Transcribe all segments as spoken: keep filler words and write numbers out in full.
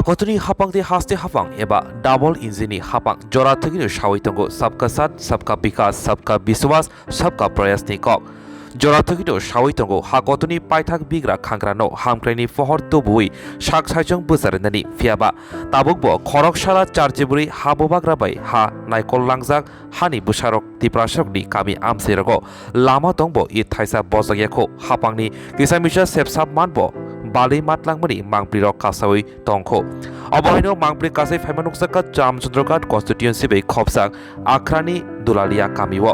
Hakotuni hapang tei haste hapang eba double engine ni hapang jora thwgwino sawi tongo Sabka Saath, Sabka Vikas, Sabka Biswas, Sabka Prayas ni kok. Jora thwgwino sawi tongo hakotuni paithak bigra khangrano hamkraini pohor tubuwi sak saichung bwcharinani, phiyaba tabukbo khorok sala charjibwrwi ha bubagra bai ha naikol langjak hani bwsarok Tiprasarokni kami amchairogo lama tongbo it thaisa bojakya kho, hapangni kisa misa sepsap manbo balwi matlangmani mangprirok kasawi tongkho. Obo haino mangpri kasai phaima nukjakha Ramchandraghat constituency bai khopjak Akhrani Dulalia kamio.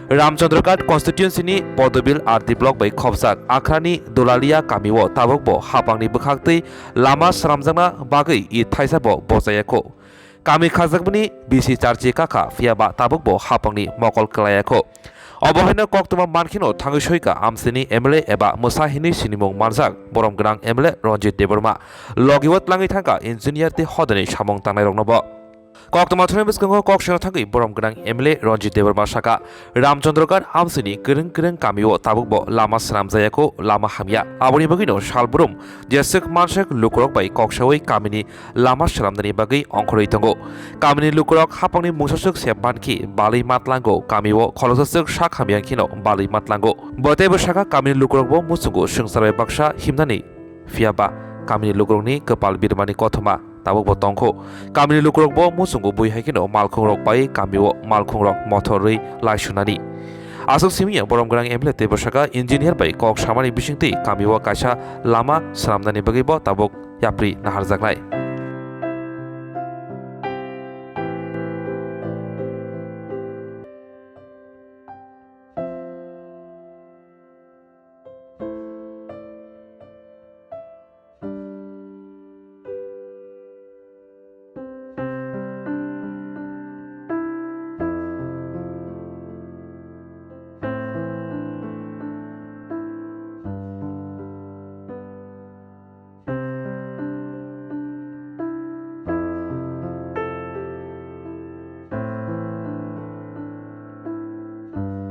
Ramchandraghat constituency ni Podobil R D block bai khopjak Akhrani Dulalia kamio tabukbo hapangni bwkhaktwi lama swnamjakna bagwi it thaisa bo bojakya kho. Kami khajakmani bisi charchi kakha, phiyaba tabukbo hapangni mokol kwlaiya kho. Obo haino koktwma mankheno thangwi soika amchaini M L A eba mwsa hinwi sinimung manjak borom gwnang M L A Ranjit Debbarma. Logibo twlangwi thangkha engineer tei hodani samung tangnairoknobo. Koktwma thumnai bwskango kok sano thangwi borom gwnang M L A Ranjit Debbarma saka, Ramchandraghat amchaini kwrwng kwrwng kamio tabukbo lama swnamjakya kho, lama hamya. Aboni bagwino salbrum jeswk manswk lukurok bai kok sawi kamini lama swnamnani bagwi ongkhorwi tongo. Kamini lukurok hapangni mungsaswk se mankhe balwi matlango, kamio kholoksaswk sak hamya kheno balwi matlango. Bo teibo saka kamini lukurokbo muchungo swngchar bai baksa himnani, phiyaba kamini lukurokni kwpal birmani kothoma tabukbo tongkho. Kamini lukurokbo muchungo bui hai kheno malkhungrok bai kamio malkhungrok mothorwi laisunani. Aswk simi ya borom gwnang M L A teibo saka engineer bai kok samani bisingtwi kamio kaisa lama swnamnani bagwibo tabuk yapri naharjaknai.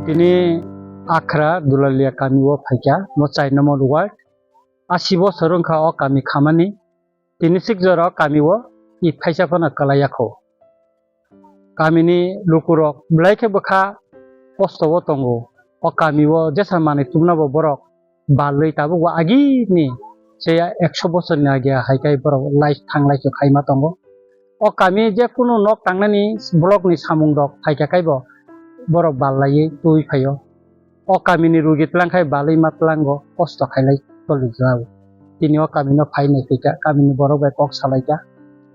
Tini Akhra Dulalia kami o phaikha, mo chai number ward. Asi bosor wngkha o kami khamani. Tini sikjora o kami o it phaisa phano kwlaiya kho. Kamini lukurok belai khe bwkha kosto o tongo. O kami o jesa manwi tubuna bo borok balwi tabuk bo agini se ekso bosorni age hai khe borok lai thanglai khe khaima tongo. O kami je kunu nok tangnani block ni samung rok phaikha khe bo borok bal laiwi twi phaio. O kamini rugi tlang khai balwi ma tlango kosto khailai tolijao. Tini o kamino phai nai phaikha, kamini borok bai kok salaikha.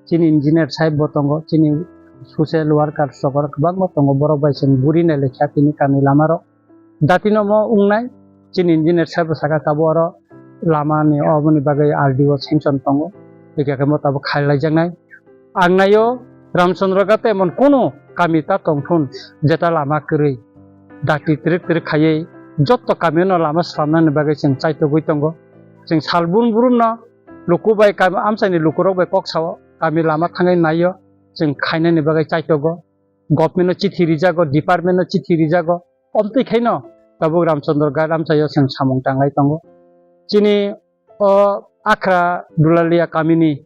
Chini engineer saheb bo tongo, chini social worker sokor kwbangma tongo, borok bai chwng guri nai laikha tini kami lamarok. Datino mo wngnai, chini engineer saheb bo saka tabuk oro lamani oboni bagwi R D O sanction tongo, hwnkhe khe mo tabuk khailaijaknai. Ang naio Ramchandra Ghat emon kunu kami ta tongthun jeta lama kwrwi. Dakti trik trik khaiwi jotto kamino lama slamnani bagwi chwng chaitogwi tongo. Chwng sal brum brumno luku bai kam-, amchaini lukurok bai kok sao, kami lama thangwi naio, chwng khainani bagwi chaitogo. Government-no chithi rijago, department-no chithi rijago. Omtwi khaino tabuk Ramchandra Ghat amchaio chwng samung tanglai tongo. Chini o Akhra Dulalia kamini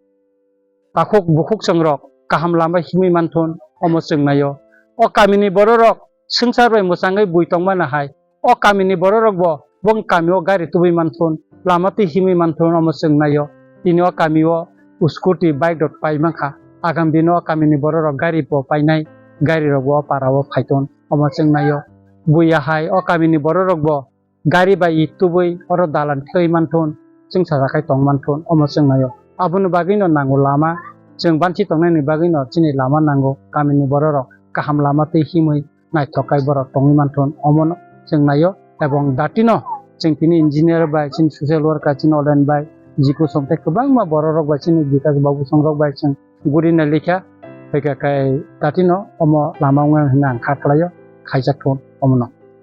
takhuk bukhuk chwngrok kaham lama himwi manthun, omo chwng naio. O kamini bororok swngchar bai mwchangwi bui tongmana hai, o kamini bororokbo bong kamio gari tubui manthun, lama twi himwi manthun, omo chwng naio. Tini o kamio scooty, bike rok pai mankha. Agam dino o kamini bororok gari bo painai, gari rokbo o para o phaithun, omo chwng naio. Buya hai o kamini bororokbo gari bai it tubui oro dalan thewi manthun, chwng sajakhai tong manthun, omo chwng naio. Aboni bagwino nango lama, chwng banchi tongnani bagwino chini lama nango, kamini bororok kaham lama twi himwi naithok khai borok tongwi manthun, omono chwng naio. Ebong datino chwng tini engineer bai, chini social worker, chini olen bai, Jiku Song tei kwbangma bororok bai, chini Bikas Babu Songrok bai chwng guri nai likha, hwnkhe kai datino omo lama wngya hwnwi ang kha khlaio, khaijak thun omono.